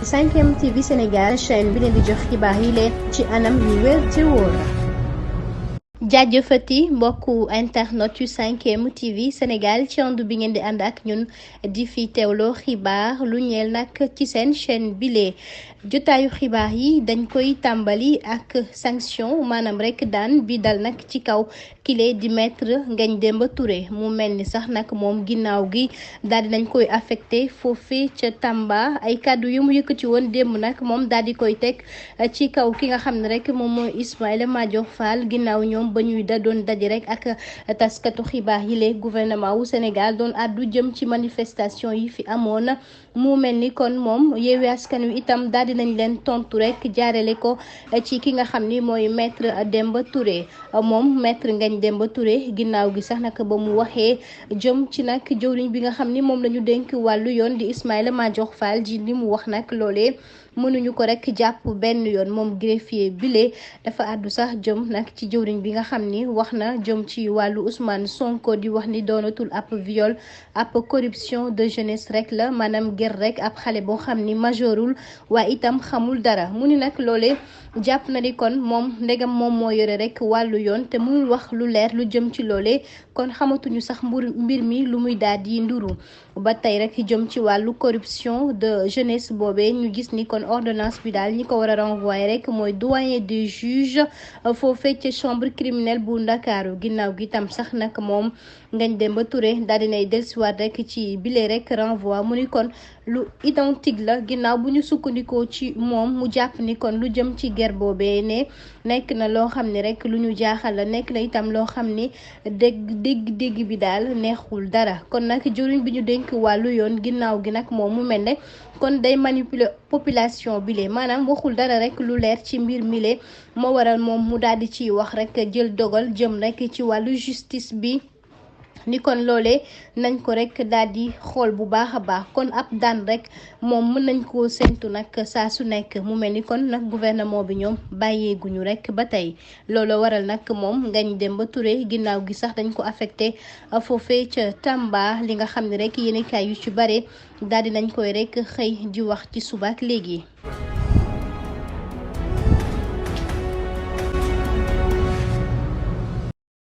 5M TV Sénégal chaîne bi leen di jox xibaar yi leen ci anam yu wér te wóor. jaajëfati mbokku internet yu 5M TV Sénégal ci ànd bi ngeen di ànd ak ñun di fi teewloo xibaar lu ñeel nag ci seen chaîne bile jotaayu xibaar yi dañ koy tàmbali ak sanction maanaam rek daan bi dal nag ci kaw kile di maître Ngagne Demba Touré mu mel ni sax nag moom ginnaaw gi daal di nañ koy affecté foofee ca Tamba ay kàddu yu mu yëkkati woon démb nag moom daal di koy teg ci kaw ki nga xam ne rek moom mooy Ismaïla Madior Fall ginnaaw ñoom ba ñuy doon daje rek ak taskatu xibaar yi le gouvernement wu Sénégal doon àddu jëm ci manifestation yi fi amoon mu mel ni kon moom Yewwi Askan Wi itam daal di nañ leen tontu rek jaarale ko ci ki nga xam ni mooy maître Demba Touré moom maître Ngagne Demba Touré ginnaaw gi sax nag ba mu waxee jëm ci nag jëwriñ bi nga xam ni moom la ñu dénk wàllu yoon di Ismaïla Madior Fall ji li mu wax nag loolee mënuñu ko rek jàpp benn yoon moom greffier bile dafa àddu sax jëm nag ci jëwriñ bi nga xam ni wax na jëm ci wàllu Ousmane Sonko di wax ni doonatul ab viol ab corruption de jeunesse rek la maanaam ger rek ab xale boo xam ni majeurul waaye itam xamul dara mu ni nag loolee jàpp na ni kon moom ndegam moom moo yore rek wàllu yoon te mënul wax lu leer lu jëm ci loolee kon xamatuñu sax mbir mi lu muy daal di nduru ba tey rek jëm ci wàllu corruption de jeunesse boobee ñu gis ni kon ordonnance bi daal ñi ko war a renvoyer rek mooy doyen des juges foofee ca chambre criminelle bu Ndakaaru ginnaaw gi tam sax nag moom Ngagne Demba Touré daal dinay dellusiwaat rek ci bile rek renvoi mu ni kon lu identique la ginnaaw bu ñu sukkandikoo ci moom mu jàpp ni kon lu jëm ci guerre boobee ne nekk na loo xam ne rek lu ñu jaaxal la nekk na itam loo xam ni dégg bi daal neexul dara kon nag jëriñ bi ñu dénk wàllu yoon ginnaaw gi nag moom mu mel ne kon day manipuler population bile maanaam waxul dara rek lu leer ci mbir mile moo waral moom mu daal di ciy wax rek jël dogal jëm rek ci wàllu justice bi. ni kon loolee nañ ko rek daal di xool bu baax a baax kon ab daan rek moom mën nañ koo séntu nag saa su nekk mu mel ni kon nag gouvernement bi ñoom bàyyeeguñu rek ba tey loolu waral nag moom Ngagne Demba Touré ginnaaw gi sax dañ ko affecté foofee ca Tamba li nga xam ne rek yéenekaay yu ci bare daal di nañ koy rek xëy di wax ci suba ak léegi.